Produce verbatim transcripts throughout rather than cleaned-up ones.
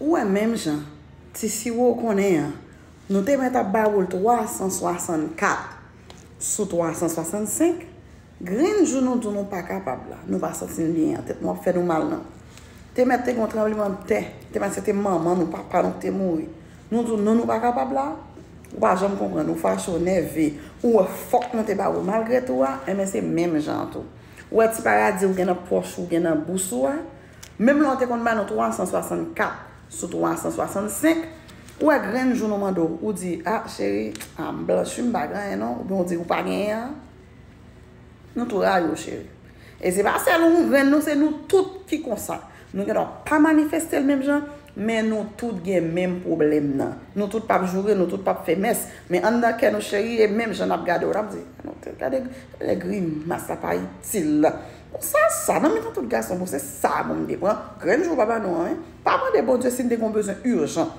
Ou wè menm jan ti siwo w konnen an, nou te mèt ap ba ou l twa san swasannkat sou twa san swasannsenk, grenn jou nou di w nou pa kapab la, nou pa santi n byen an, tèt nou ap fè nou mal nan. Te mèt te gen yon tranblemanntè, te mèt se te manman nou, papa nou ki te mouri. Nou di w non, nou pa kapab la. Ou pa janm konprann, ou fache, ou nève, ou wè fòk nou te ba ou l malgre tou a, enben se menm jan an tou. Ou wè ti paradi ou gen nan pòch ou, gen nan bous ou a, menm lè w te konn ba nou twa san swasannkat sou twa san swasannsenk, ou wè grenn jou nou mande w, ou di, a, cheri, a, m blanch wi, m pa gen anyen non, oubyen ou di ou pa genyen an. Nou tou rayi w, cheri. E se pa sèl ou grenn, non, se nou tout ki konsa. Nou gendwa pa manifeste l menm jan, men nou tout gen menm pwoblèm nan. Nou tout p ap joure, nou tout p ap fè mès, men anndan kè nou, cheri, e menm jan n ap gade w, n ap di, "Non, gade, gade grimas la pa itil la." Bon, sa, sa, nan mitan tout gason, bon, se sa, bon, m te pran. Grenn jou pa ba nou an, wi. Pa mande Bondye si n te gen yon bezwen ijan.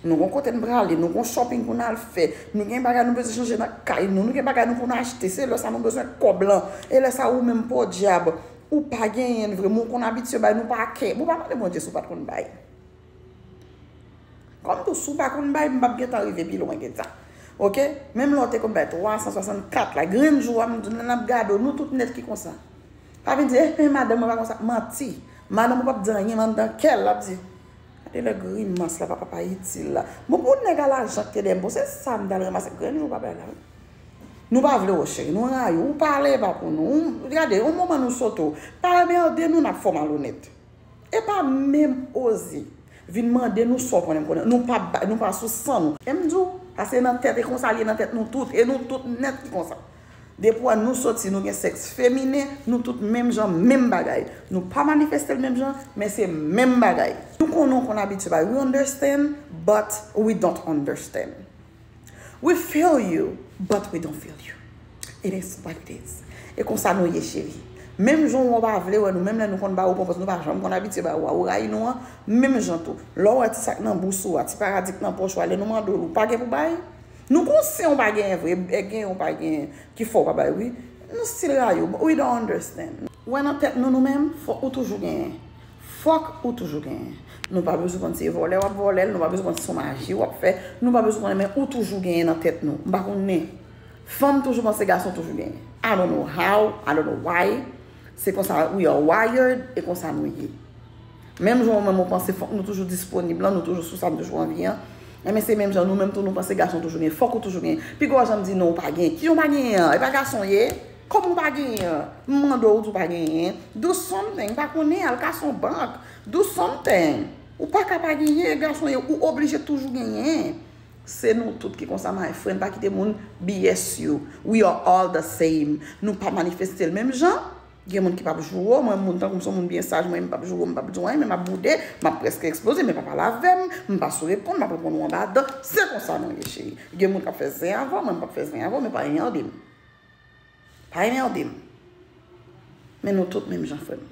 Nou gon kote n prale, nou gon shopping pou n al fè, nou gen bagay nou bezwen chanje nan kay nou, nou gen bagay nou pou n achte, se lè sa nou bezwen kòb lan. E lè sa ou menm podyab, ou pa genyen l vre, men w konn abitye bay, nou pa kè. Bon, pa mande Bondye si w pa t konn bay. Kòm tou, si w pa konn bay, m p ap gentan rive pi lwen ke sa. Oke? Menm lè w te konn bay twa san swasannkat la, grenn jou a, m di w, n ap gade w, nou tout nèt ki konsa. Pa vin di, eh, eh, madanm mwen pa konsa. Manti. Madanm ou p ap di anyen, men anndan kè l, l ap di, "Gade lè grimas la, papa pa itil la." Bon, pou nèg a lajan ki te dèyè m, bon, se sa m t al ranmase. Grenn jou pa bay la, wi. Nou pa vle w, cheri, nou rayi w, ou pale pa pou nou. Ou, gade, yon moman nou sote w. Pa anmède nou, n ap fè w malonèt. E pa menm oze vin mande nou sa w konnen m konnen. Nou pa ba-, nou pa sou san nou. E m di w, paske nan tèt, e konsa l ye nan tèt nou tout. E nou tout nèt ki konsa. Depi w wè nou soti, nou gen sèks feminen, nou tout menm jan, menm bagay. Nou pa manifeste l menm jan, men se menm bagay. Nou konnen w konn abitye bay, we understand, but we don't understand. We feel you, but we don't feel you. It is what it is. E konsa nou ye, cheri. Menm jan w pa vle wè nou, menm lè nou konn ba ou konfyans, nou pa janm konn abitye ba ou a, ou rayi nou an, menm jan tou. Lè w wè ti sa k nan bous ou a, ti paradi k nan pòch ou a, lè nou mande w l, ou pa gen pou bay. Nou konsyan w pa genyen vre, e genyen w pa genyen, ki fè w pa bay, wi. Nou still rayi w, but we don't understand. Ou wè nan tèt nou, nou menm, fòk ou toujou genyen. Fòk ou toujou genyen. Nou pa bezwen konn si e vòlè w ap vòlè l, nou pa bezwen konn si se yon maji w ap fè, nou pa bezwen konnen, men ou toujou genyen nan tèt nou. M pa konnen. Fanm toujou panse gason toujou genyen. I don't know how, I don't know why. Se konsa, we are wired, e konsa nou ye. Menm jan ou menm ou panse fòk nou toujou disponib lan, nou toujou sou sa, nou toujou anvi an. Enben se menm jan nou menm tou nou panse gason toujou genyen, fòk ou toujou genyen. Piga w janm di non ou pa genyen. Ki ou pa genyen an? E pa gason ye? Kòman ou pa genyen an? M mande w, ou di w pa genyen. Do something, m pa konnen, al kase yon bank. Do something. Ou pa ka pa genyen, e gason ye, ou oblije toujou genyen. Se nou tout ki konsa, my friend, pa kite moun B S you. We are all the same. Nou pa manifeste l menm jan. Gen moun ki p ap joure w, mwen moun tankou m se yon moun byen saj, mwen m p ap joure w, m p ap di w anyen, men m ap boude, m ap prèske eksploze, men pa pale avè m, m pa sou reponn, m ap reponn ou anba dan. Se konsa nou ye, cheri. Gen moun k ap fè zen avè w, mwen m p ap fè zen avè w, men pa enmède m. Pa enmède m. Men nou tout menm jan, frè m.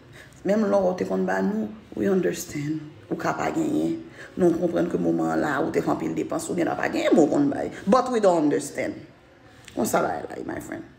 Menm lè w te konn ba nou, we understand. Ou ka pa genyen. Nou konprann ke moman an la, ou te fè anpil depans, ou gendwa pa genyen, men w konn bay. But we don't understand. Konsa bagay la ye, my friend.